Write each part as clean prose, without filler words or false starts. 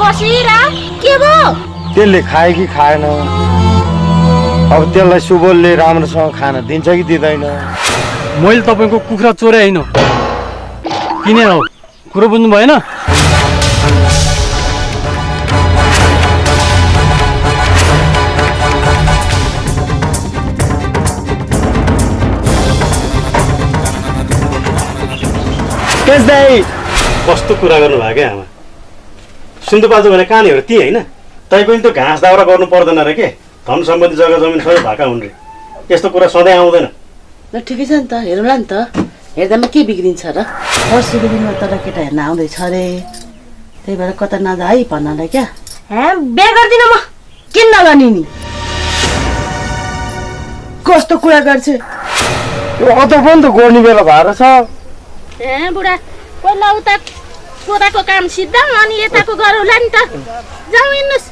बसिरा के भयो त्यसले खाए कि खाएन अब त्यसलाई सुबोलले राम्रोसँग खान दिन्छ कि दिँदैन मैले तपाईँको कुखुरा चोरे होइन किने हो कुरो बुझ्नु भएन कस्तो कुरा गर्नु भयो क्या आमा सिन्धुपाल्चोक भने कहाँनिर ती होइन तै पनि त्यो घाँस दाउरा गर्नु पर्दैन रे के धन सम्बन्धी जग्गा जमिन सबै भाका हुन् रे यस्तो कुरा सधैँ आउँदैन ल ठिकै छ नि त हेरौँला नि त हेर्दामा के बिग्रिन्छ र पर्सिको दिनमा तर केटा हेर्न आउँदैछ अरे त्यही भएर कता नजा है भन्नलाई क्या बिहे गर्दिनँ म किन नगर्ने नि कस्तो कुरा गर्छ यो अझ पनि त गर्ने बेला भएर छ बुढा पहिला उता कोदाको काम सिद्धाउँ अनि यताको गरौँला नि त जाउँ हिँड्नुहोस्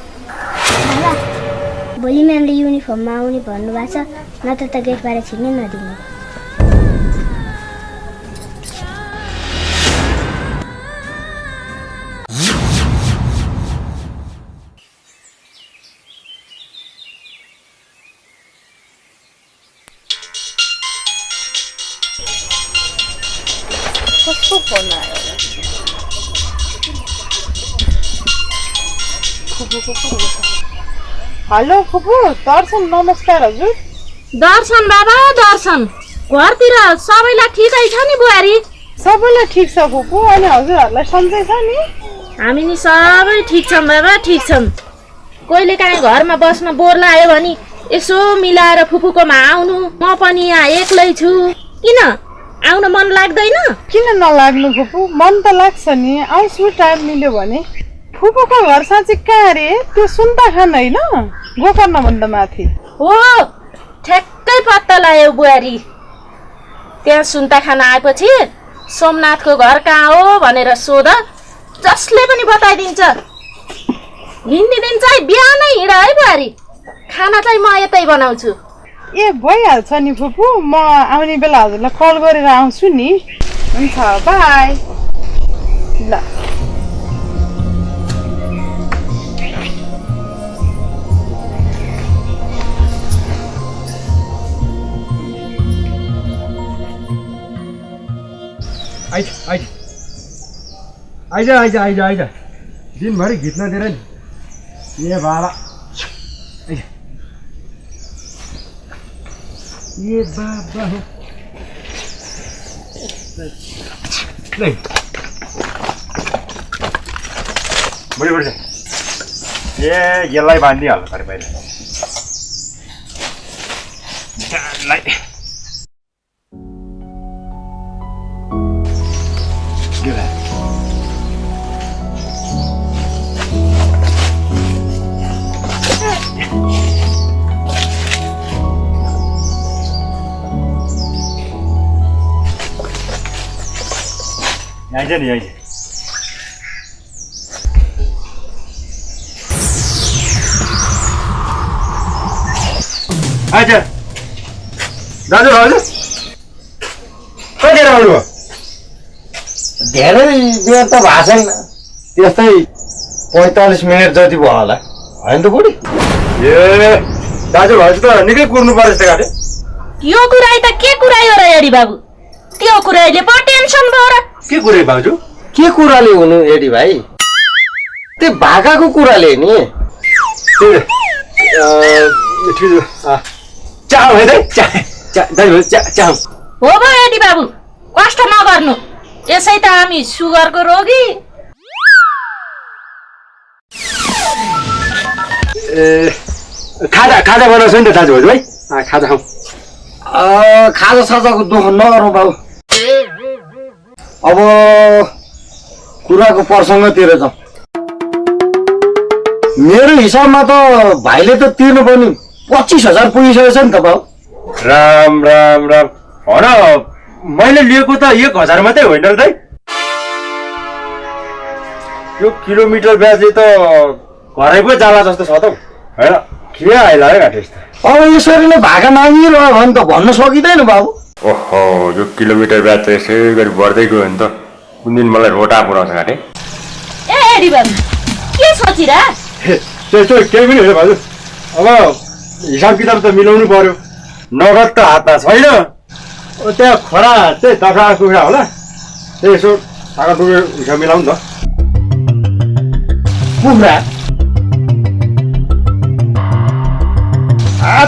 भोलि म्यामले युनिफर्ममा आउने भन्नुभएको छ नत्र त गेटबाट छिर्नै नदिनु कस्तो फोन आयो हेलो फुपू दर्शन नमस्कार हजुर दर्शन बाबा दर्शन घरतिर सबैलाई ठिकै छ नि बुहारी सबैलाई ठिक छ फुपू अनि हजुरहरूलाई सन्चै छ नि हामी नि सबै ठिक छौँ बाबा ठिक छौँ कहिले काहीँ घरमा बस्न बोर लाग्यो भने यसो मिलाएर फुपूकोमा आउनु म पनि यहाँ एक्लै छु किन आउन मन लाग्दैन किन नलाग्नु फुपू मन त लाग्छ नि आउँछु टाइम मिल्यो भने फुपूको घर साँच्ची कहाँ रे त्यो सुन्ता खान होइन गोकर्ण भन्दा माथि हो ठ्याक्कै पत्ता लाग्यो बुहारी त्यहाँ सुन्ता खान आएपछि सोमनाथको घर कहाँ हो भनेर सोध जसले पनि बताइदिन्छ हिँड्ने दिन चाहिँ बिहानै हिँड है बुहारी खाना चाहिँ म यतै बनाउँछु ए भइहाल्छ नि फुपू म आउने बेला हजुरलाई कल गरेर आउँछु नि हुन्छ बाई ल आइज दिनभरि घिच्न दिएर नि ए बाबा ए बाबा हो बुढी ए यसलाई बाँधिहाल्नु पऱ्यो मैले आइज नि आइज आइज दाजु हजुर कतिखेर आउनुभयो धेरै बेर त भएको छैन त्यस्तै 45 मिनट जति भयो होला होइन त बुढी ए दाजु भाउजू त निकै कुर्नु पर्छ त गाडी यो कुराई त के कुराई हो र एडी बाबु त्यो कुराइले पो टेन्सन भयो र के कुरै भाउजू के कुराले हुनु एडी भाइ त्यो भाकाको कुराले नि चाउ है चाउ हो भयो एडी बाबु कष्ट नगर्नु यसै त हामी सुगरको रोगी खाजा बनाउँछु नि त दाजुभाउजू है खाजा खाऊ खाजा साजाको दुःख नगरौँ बाबु अब कुराको प्रसङ्गतिर जाउँ मेरो हिसाबमा त भाइले त तिर्नुपर्ने 25,000 पुगिसकेको छ नि त बाबु राम राम राम होइन मैले लिएको त 1,000 मात्रै होइन र दाइ यो किलोमिटर ब्याजले त घरै पो जाला जस्तो छ त होइन के आइला है घाटे अब यसरी नै भाका मागिरह्यो भने त भन्न सकिँदैन बाबु ओहो यो किलोमिटर ब्याज त यसै गरी बढ्दै गयो भने त कुन दिन मलाई रोटा पुऱ्याउँछ घाटे ए एडी बाबु के सोचिरा त्यस्तो केही पनि होइन भाउजू अब हिसाब किताब त मिलाउनु पर्यो नगद त हातमा छैन त्यहाँ खरा चाहिँ दखा कुखुरा होला त्यही यसो सागा टुक्रा हिसाब मिलाउनु त कुखुरा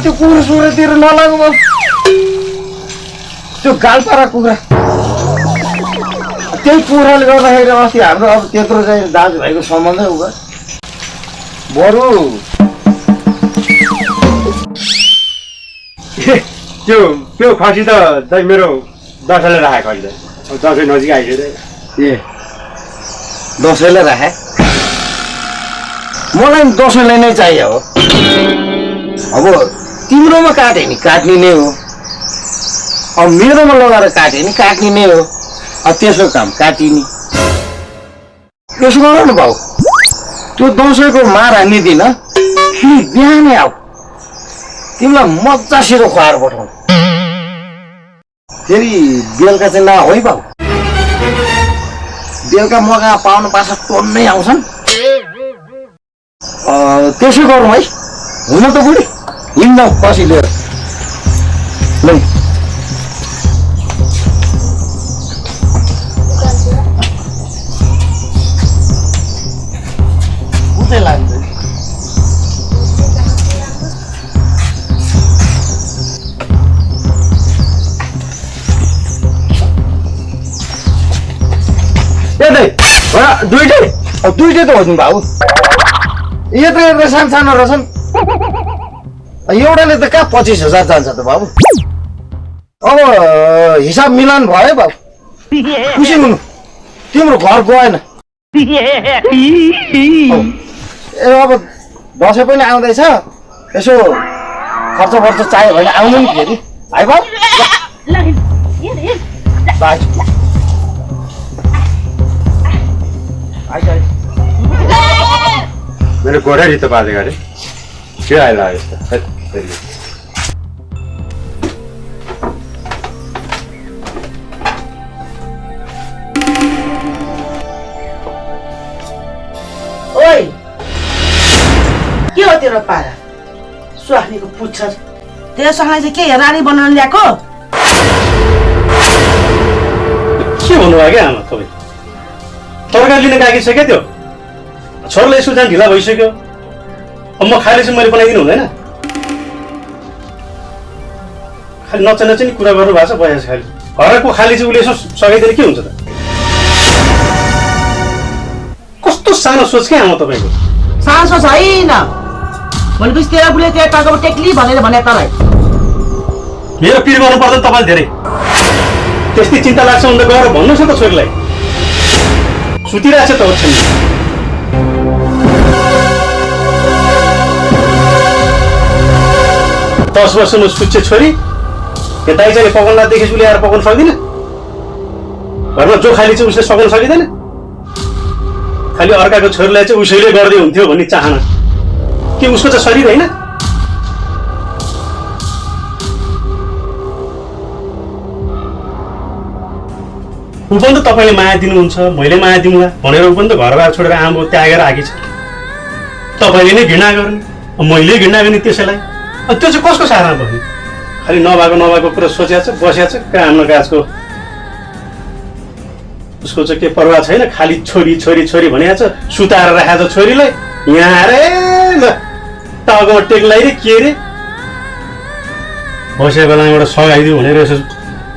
त्यो कुखुरा सुखुरातिर नलागु म त्यो गालपारा कुखुरा त्यही कुखुराले गर्दाखेरि अस्ति हाम्रो अब त्यत्रो चाहिँ दाजुभाइको सम्बन्धै उगा बरु त्यो खसी त चाहिँ मेरो दसैँले राखेको अहिले दसैँ नजिक आइसक्यो ए दसैँलाई राखे मलाई पनि दसैँलाई नै चाहियो हो अब तिम्रोमा काट्यो नि काट्ने नै हो अब मेरोमा लगाएर काट्यो नि काट्ने नै हो अब त्यसको काम काटिने यसो गर न भाउ त्यो दसैँको मार हान्ने दिन बिहानै आऊ तिमीलाई मजासित खुवाएर पठाउनु फेरि बेलुका चाहिँ नहो है भाउ बेलुका मगा पाउनु पासा टन्नै आउँछन् त्यसै गरौँ है हुन त बुढी हिँड्न पछि लिएर ल उतै लाग्छ दुइटै त हो नि भाउ यत्रो सानो सानो रहेछन् एउटाले त कहाँ 25,000 जान्छ त बाबु अब हिसाब मिलान भयो बाबु खुसी हुनु तिम्रो घर गएन ए अब दसैँ पनि आउँदैछ यसो खर्च खर्च चाहियो भने आउनु नि फेरि है बाबु मेरो गोडारी त बाजेको अरे के आइला यस्तो ओइ के हो तेरो पारा स्वास्नीको पुच्छ तेरो स्वास्नी चाहिँ के रानी बनाउन ल्याएको के भन्नुभयो क्या आमा तपाईँ तरकारी लिन गएको छ क्या त्यो छोरालाई यसो जान ढिला भइसक्यो अब म खाली चाहिँ मैले बनाइदिनु हुँदैन खालि नचाहिँ नि कुरा गर्नु भएको छ भइहाल्छ खालि घरको खाली चाहिँ उसले यसो सघाइदिएर के हुन्छ त कस्तो सानो सोच क्या आमा तपाईँको सानो सोच होइन भनेपछि तेरो बुढीले तेरो टाउकोमा टेक्ली भनेर भने तँलाई मेरो पिर गर्नु पर्दैन तपाईँले धेरै त्यस्तै चिन्ता लाग्छ भने त गएर भन्नुहोस् न त छोरीलाई सुतिरहेको छ त ओछ्यान 10 वर्षमा सुत्चे छोरी यो दाइ चाहिँ पकाउन देखि उसले आएर पकाउन सक्दिन घरमा जो खाली चाहिँ उसले सकाउन सकिँदैन खालि अर्काको छोरीलाई चाहिँ उसैले गर्दै हुन्थ्यो भन्ने चाहना के उसको चाहिँ शरीर होइन ऊ पनि त तपाईँले माया दिनुहुन्छ मैले माया दिउँला भनेर ऊ पनि त घरबार छोडेर आमा त्यागेर आएकी छ तपाईँले नै घृणा गर्ने मैले घृणा गर्ने त्यसैलाई अनि त्यो चाहिँ कसको सहारा भयो खालि नभएको कुरा सोचेको छ बसेको छ काम नकाजको उसको चाहिँ के परवाह छैन खालि छोरी छोरी छोरी भनेको छ सुताएर राखेको छ छोरीलाई यहाँ अरे ल टाउकोमा टेक लगाइरे के अरे बसेको बेलामा एउटा सघाइदियो भनेर यसो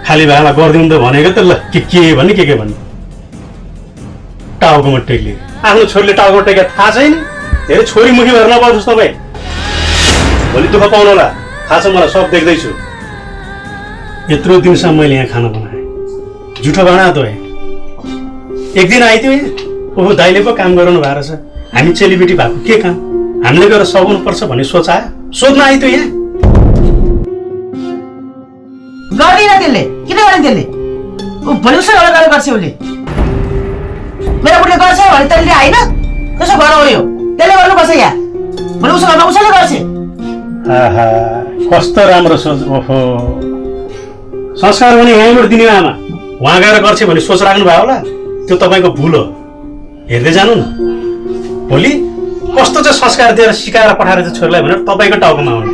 खाली भाँडा गरिदिउँ त भनेको त ल के भन्ने के भन्ने टाउकोमा टेक लिएर आफ्नो छोरीले टाउकोमा टेकेको थाहा छैन धेरै छोरीमुखी भएर नपाउँछ तपाईँ भोलि दुःख पाउनु होला थाहा छ मलाई सब देख्दैछु यत्रो दिनसम्म मैले यहाँ खाना बनाएँ जुठो बना त एक दिन आइदियो ओहो दाइले पो काम गराउनु भएको रहेछ हामी चेलीबेटी भएको के काम हामीले गएर सघाउनु पर्छ भन्ने सोच आयो सोध्न आइदियो यहाँ गर्दैन त्यसले किन गर्ने त्यसले भोलि उसो एउटा गरेर गर्छ उसले मेरो बुढीले गर्छ भने त्यसले होइन त्यसो गरौँ यो त्यसले गर्नुपर्छ यहाँ भोलि उसो घरमा उसैले गर्छ कस्तो राम्रो सोच ओहो संस्कार भने यहीँबाट दिने आमा उहाँ गएर गर्छ भने सोच राख्नु भयो होला त्यो तपाईँको भुल हो हेर्दै जानु न भोलि कस्तो चाहिँ संस्कार दिएर सिकाएर पठाएर चाहिँ छोरीलाई भनेर तपाईँको टाउकोमा आउने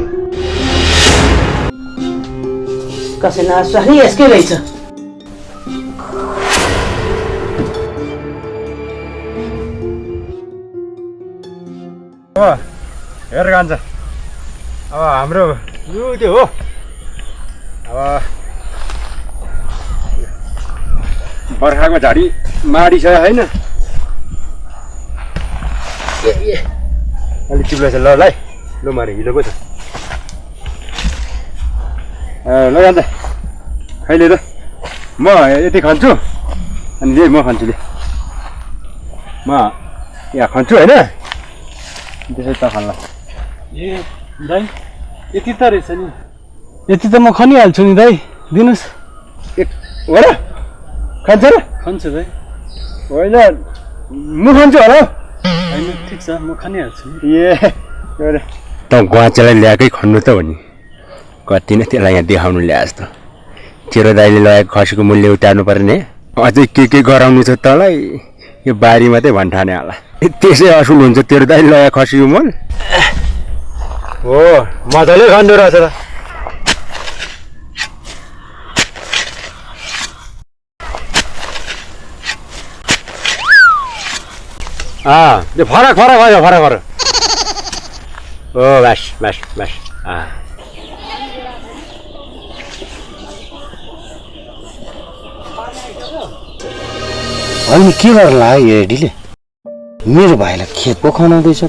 कसै नसुहानी यसकै रहेछ अब हेर कान्छ अब हाम्रो यो त्यो हो अब बर्खाको झाडी माडिसक्यो होइन अलिक चिप्लो छ ल ल मारे हिलो पो छ ल कान्छ खैले त म यति खन्छु अनि ले म खन्छु ले म यहाँ खन्छु होइन त्यसै त खन्ला ए दाइ यति त रहेछ नि यति त म खनिहाल्छु नि दाइ दिनुहोस् हो र खान्छ र खन्छु दाइ होइन म खन्छु होला होइन ठिक छ म खनिहाल्छु नि ए त गुवाचेलाई ल्याएकै खन्नु त हो नि कति नै त्यसलाई यहाँ देखाउनु ल्याएस् त तेरो दाइले लगाएको खसीको मूल्य उतार्नु पर्ने अझै के गराउनु छ तँलाई यो बारी मात्रै भन्ठाने होला त्यसै असुल हुन्छ तेरो दाइले लगाएको खसीको मूल हो मजाले खन्नु रहेछ त त्यो फरक ओ बस होइन के गर्ला यो एडीले मेरो भाइलाई खेत पो खनाउँदैछ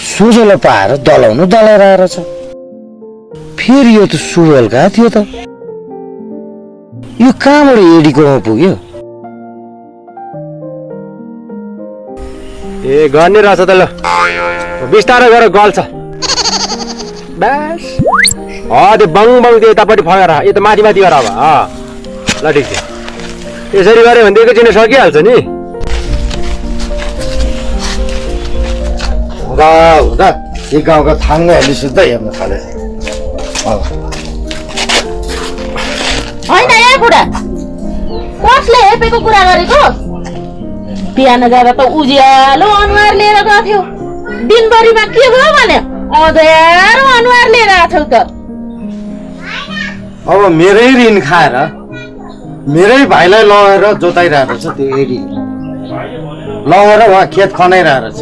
सुजोलाई पाएर दलाउनु दलाएर आएर छ फेरि यो त सुवेलका थियो त यो कहाँबाट एडीकोमा पुग्यो ए गर्ने रहेछ त ल बिस्तारै गरेर गल्छ बस त्यो बङ त्यो यतापट्टि फगेर यो त माथि गर अब ल ठिक छ यसरी गऱ्यो भने एकैछिन सकिहाल्छ नि हुँदा यो गाउँका थाङ्गाहरूले सुत्दै हेर्न थाले होइन ए बुढा कसले हेपेको कुरा गरेको बिहान जाँदा त उज्यालो अनुहार लिएर गथ्यो दिनभरिमा के भयो भने अँध्यारो अनुहार लिएर आछौ त अब मेरै ऋण खाएर मेरै भाइलाई लगेर जोताइरहेको छ त्यो एडी लगेर उहाँ खेत खनाइरहेको छ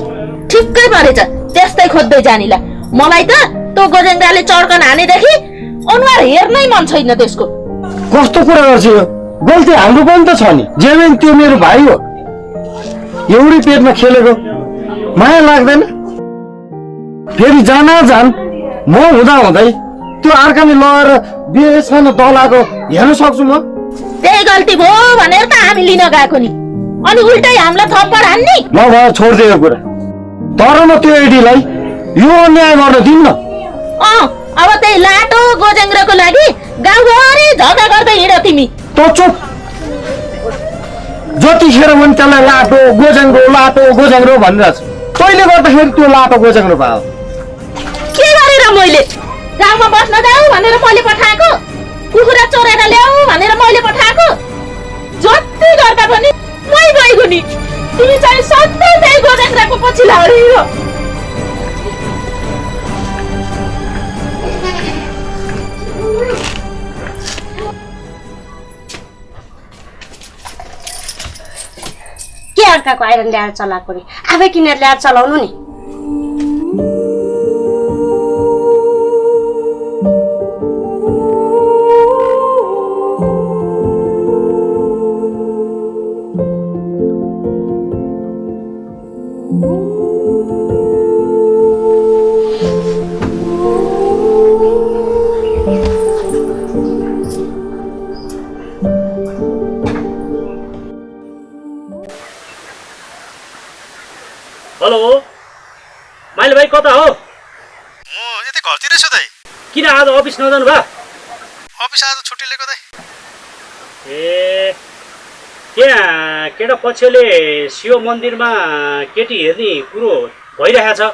ठिक्कै परेछ त्यस्तै खोज्दै जानिला मलाई त त्यो गोजेङ्गाले चड्कन हानेदेखि अनुहार हेर्नै मन छैन त्यसको कस्तो कुरा गर्छ यो गल्ती हाम्रो पनि त छ नि जेमेन त्यो मेरो भाइ हो एउटै पेटमा खेलेको माया लाग्दैन फेरि जान म हुँदा हुँदै त्यो अर्काले लगेर बेसमा दलाएको हेर्न सक्छु म त्यही गल्ती भयो भनेर त हामी लिन गएको नि अनि उल्टै हामीलाई थप्पड हान्ने नभए छोड्दे यो कुरा तर म त्यो एडीलाई यो अन्याय गर्न दिन्न अब त्यही लाटो गोजेङ्ग्रोको लागि गाउँभरि झगडा गर्दै हिँड तिमी त चुप जतिखेर पनि त्यसलाई लाटो गोजेङ्ग्रो भनिरहेछ तैँले गर्दाखेरि त्यो लाटो गोजेङ्ग्रो पायो के गरेर मैले गाउँमा बस्न जाऊ भनेर मैले पठाएको कुखुरा चोरेर ल्याऊ भनेर मैले पठाएको जति गर्दा पनि मै गएको नि तिमी चाहिँ सधैँ त्यही गोजेङ्ग्राको पछि लाडियो के अर्काको आइरन ल्याएर चलाएको नि आफै किनेर ल्याएर चलाउनु नि हेलो माइली भाइ कता हो म यतै घरतिरै छु दाइ किन आज अफिस नजानु भा अफिस आज छुट्टी लिएको दाइ ए त्यहाँ केटा पछिल्लो शिव मन्दिरमा केटी हेर्ने कुरो भइरहेको छ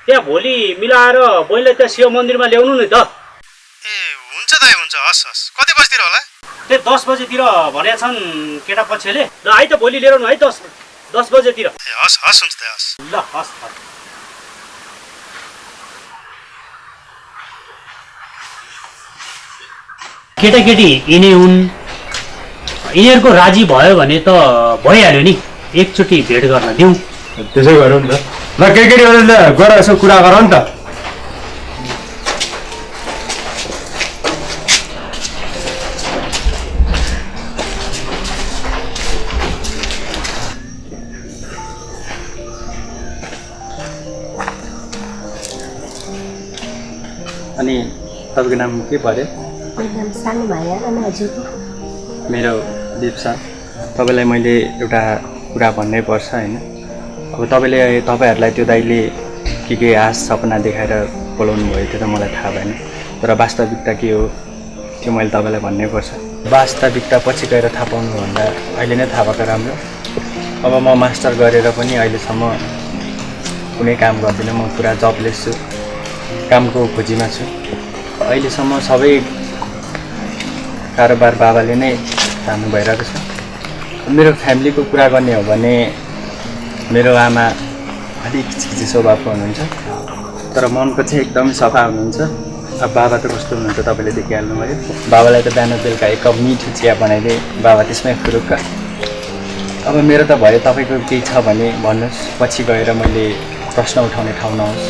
त्यहाँ भोलि मिलाएर बहिनीलाई त्यहाँ शिव मन्दिरमा ल्याउनु नि त ए हुन्छ दाइ हुन्छ हस् कति बजीतिर होला त्यही 10 बजीतिर भनेका छन् केटा पक्षले ल आइ त भोलि लिएर आउनु है 10 10 बजेतिर। हस् हस् हुन्छ त हस्। ल हस् हस्। केटाकेटी यिनै हुन्, यिनीहरूको राजी भयो भने त भइहाल्यो नि, एकचोटि भेट गर्न दिउँ। त्यसै गरौँ नि त। ल केटीहरू ल गएर यसो कुरा गर नि त। अनि तपाईँको नाम के पर्यो? मेरो नाम सानो भाया अनि हजुरको? मेरो दिप्सा। तपाईँलाई मैले एउटा कुरा भन्नै पर्छ होइन। अब तपाईँहरूलाई त्यो दाइले के आश सपना देखाएर बोलाउनु भयो त्यो त मलाई थाहा भएन, तर वास्तविकता के हो त्यो मैले तपाईँलाई भन्नै पर्छ। वास्तविकता पछि गएर थाहा पाउनुभन्दा अहिले नै थाहा भएको राम्रो। अब म मास्टर गरेर पनि अहिलेसम्म कुनै काम गर्दिनँ, म पुरा जबलेस छु, कामको खोजीमा छु। अहिलेसम्म सबै कारोबार बाबाले नै थाम्नु भइरहेको छ। मेरो फ्यामिलीको कुरा गर्ने हो भने मेरो आमा अलिक खिचखिची स्वभावको हुनुहुन्छ, तर मनको चाहिँ एकदमै सफा हुनुहुन्छ। अब बाबा त कस्तो हुनुहुन्छ तपाईँले देखिहाल्नु भयो। बाबालाई त बिहान बेलुका एक कप मिठो चिया बनाइदिए बाबा त्यसमै फुरुक्क। अब मेरो त भयो, तपाईँको केही छ भने भन्नुहोस्, पछि गएर मैले प्रश्न उठाउने ठाउँ नहोस्।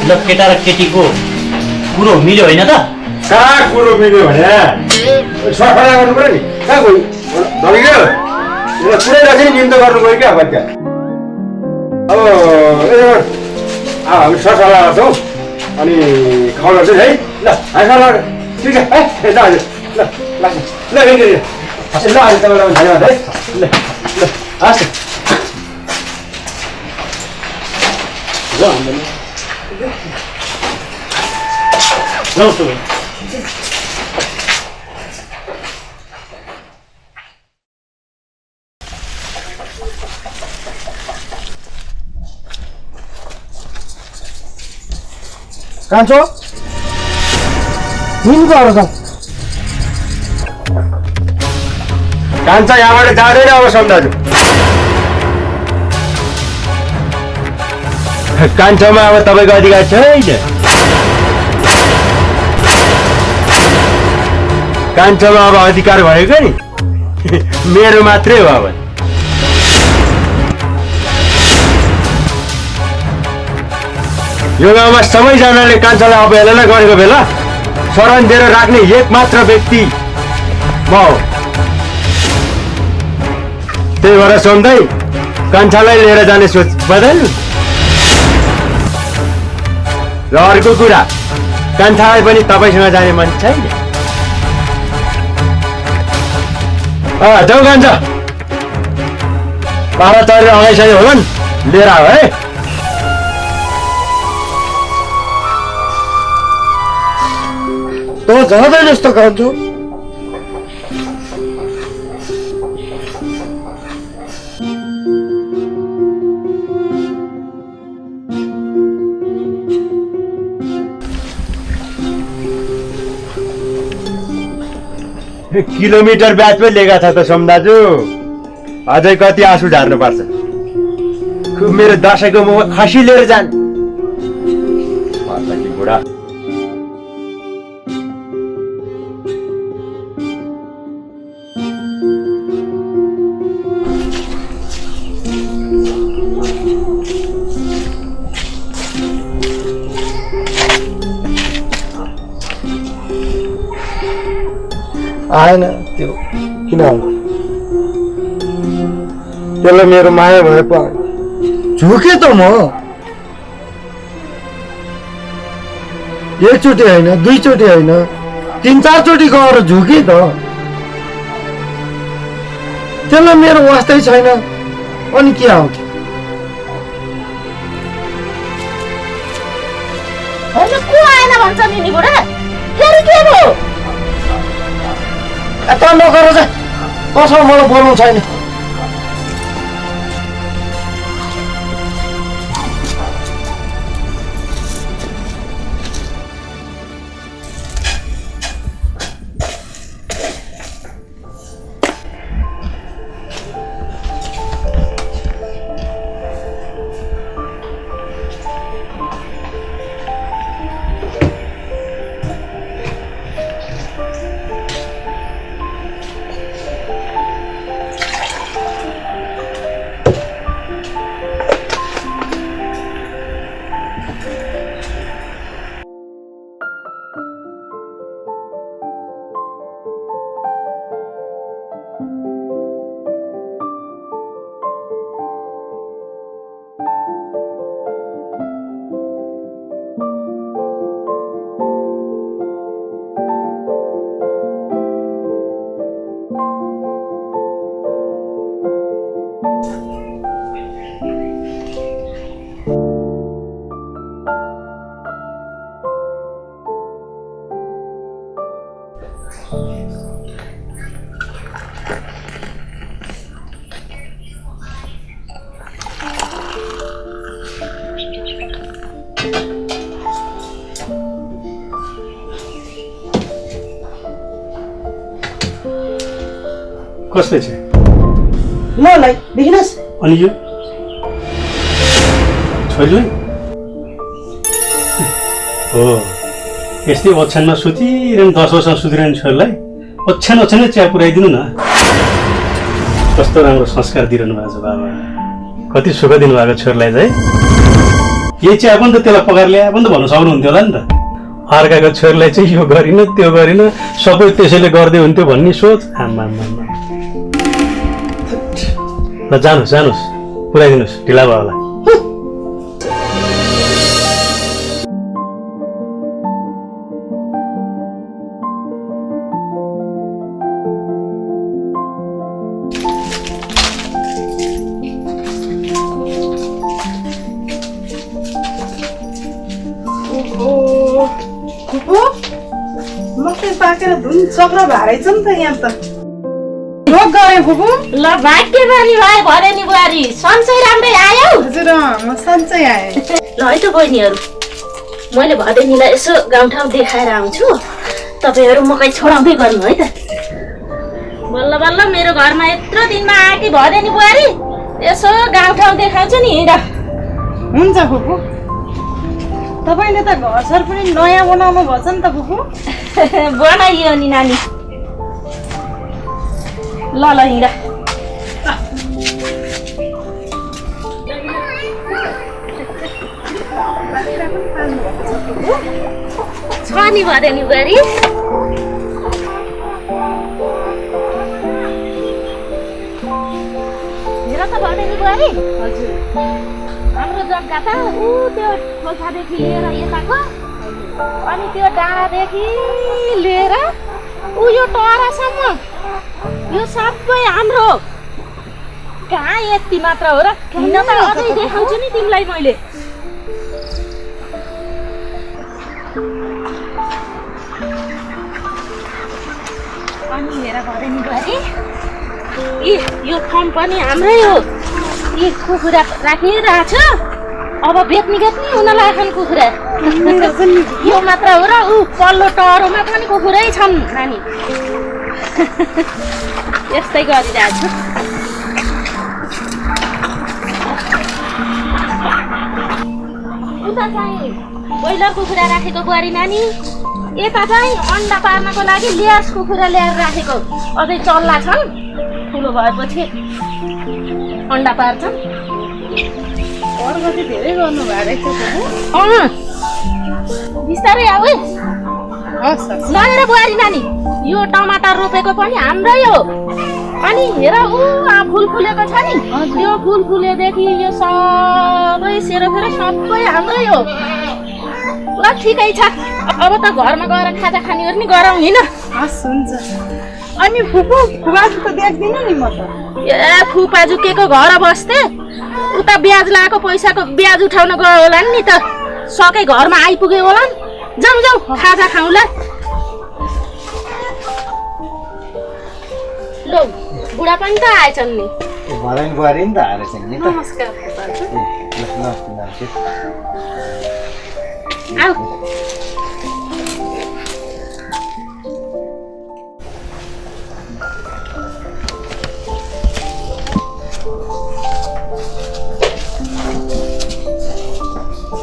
ल केटा र केटीको कुरो मिल्यो होइन त? कहाँ कुरो मिल्यो भने सफा गर्नु पऱ्यो नि। कहाँ गयो धमिक्यो पुरै राख्ने निम्तो गर्नु गयो क्या अब त्यहाँ। अब हामी सरसल्लाह गर्छौँ अनि खाउँ चाहिँ है। ल हामी सल्लाह ठिक छ है। ल हजुर ल लाग्छ ल ल आज तपाईँलाई धन्यवाद है। ल ल हस् जाउँ तपाईँ। कान्छो हिँड्नु अरू त कान्छा यहाँबाट जाँदैन अब सम्झाजु। कान्छामा अब तपाईँको अधिकार छैन। कान्छामा अब अधिकार भएको नि मेरो मात्रै हो। अब यो गाउँमा सबैजनाले कान्छालाई अवहेलना गरेको बेला शरण दिएर राख्ने एक मात्र व्यक्ति म हो। त्यही भएर सोध्दै कान्छालाई लिएर जाने सोच बदल्नु। र अर्को कुरा, कान्छालाई पनि तपाईँसँग जाने मन छैन। जाऊ कान्छा, बाबा चढेर अगाइसक्यो होला नि, लिएर आऊ है। त जाँदै जस्तो कान्छो। किलोमिटर ब्याज पो लिएका छ त सोमदाजु, अझै कति आँसु ढार्नु पर्छ। मेरो दसैँको म खसी लिएर जान् बुढा। आएन त्यो किन आउनु? त्यसलाई मेरो माया भए पो झुके त म। एकचोटि होइन, दुईचोटि होइन, 3-4 चोटि गएर झुके त। त्यसलाई मेरो वास्तै छैन अनि के आउँछ? होइन को आएन भन्छ नि बुढा? फेरि के भयो? यता नगर चाहिँ कसमा मलाई बोल्नु छैन। कसले छ ललाई देखिनुहोस् अनि यो छोरीले हो यस्तै ओछ्यानमा सुतिरहने 10 वर्षमा सुतिरहने छोरीलाई ओछ्यानै चिया पुऱ्याइदिनु न। कस्तो राम्रो संस्कार दिइरहनु भएको छ बाबा, कति सुख दिनुभएको छोरीलाई चाहिँ। यही चिया पनि त त्यसलाई पकाएर ल्याए पनि त भन्नु सक्नुहुन्थ्यो होला नि त। अर्काको छोरीलाई चाहिँ यो गरिन त्यो गरिन सबै त्यसैले गर्दै हुन्थ्यो भन्ने सोच। आमा ल जानुहोस् पुऱ्याइदिनुहोस्, ढिला भयो होला। मकै पाकेर धुन चक्र भारेछ नि त यहाँ त। रोग गरे फुपू। ल भाग्यमानी भयो भरेनी बुहारी, सन्चै राम्रै आयो। हजुर म सन्चै आएँ। ल है त बहिनीहरू, मैले भदेनीलाई यसो गाउँठाउँ देखाएर आउँछु, तपाईँहरू मकै छोडाउँदै गर्नु है त। बल्ल बल्ल मेरो घरमा यत्रो दिनमा आएकी भदेनी बुहारी, यसो गाउँठाउँ देखाउँछु नि हिँड। हुन्छ फुपू, तपाईँले त घरसर पनि नयाँ बनाउनु भएछ नि त फुपू। बनाइयो नि नानी। ल हिँड। छ नि भदेनी बुहारी। हेर त भदेनी बुहारी, हजुर हाम्रो जग्गा त ऊ त्यो खोल्सादेखि लिएर यताको, अनि त्यो डाँडादेखि लिएर ऊ यो टरासम्म, यो सबै हाम्रो। कहाँ यति मात्र हो र? किन त अझै देखाउँछु नि तिमीलाई मैले। अनि हेर भदेनी बुहारी, यो ठाउँ पनि हाम्रै हो। यी कुखुरा राखिरहेको छ, अब बेच्ने हुन लागेको कुखुरा। यो मात्र हो र ऊ पल्लो टरोमा पनि कुखुरै छन् नानी। यस्तै गरिरहेको छु। उता चाहिँ ब्रोइलर कुखुरा राखेको बुहारी नानी, यता चाहिँ अन्डा पार्नको लागि ल्यास कुखुरा ल्याएर राखेको। अझै चल्ला छन्, ठुलो भएपछि अन्डा पार्छन्। अर्को धेरै गर्नु भएको रहेछ फुपू। बिस्तारै आऊ है। हस् लगेर बुहारी नानी, यो टमाटर रोपेको पनि हाम्रै हो। अनि हेर ऊ फुल फुलेको छ नि, यो फुल फुलेदेखि यो सबै सेरोफेरो सबै हाम्रै हो। ल ठिकै छ, अब त घरमा गएर खाजा खाने पनि गरौँ हिँड। हस् हुन्छ। अनि फुपू फुबाजु त देख्दिनँ नि म त। ए फुपाजु के को घर बस्थे, उता ब्याज लगाएको पैसाको ब्याज उठाउन गयो होला नि त। सकै घरमा आइपुग्यो होला नि। जाउँ जाउँ खाजा खाउँला। लो बुढा पनि त आएछन् नि। भदैन बुहारी नि त आएर चाहिँ नि त। नमस्कार फुपाजु। आऊ।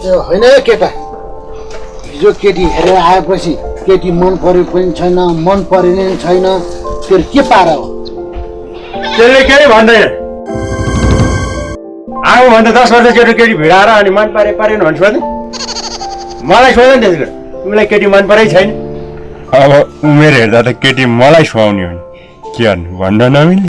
त्यो होइन केटा, हिजो केटी हेरेर आएपछि केटी मन पर्यो पनि छैन, मन परेन छैन, त्यो के पारा हो? त्यसले केही भन्दैन। आऊ भन्दा 10 वर्ष केटी भिडाएर अनि मन परेन भन्छु भने मलाई सोध्दैन त्यसले। तिमीलाई केटी मन परै छैन? अब उमेर हेर्दा त केटी मलाई सुहाउने हो नि, के गर्नु भन्न नमिल्ने।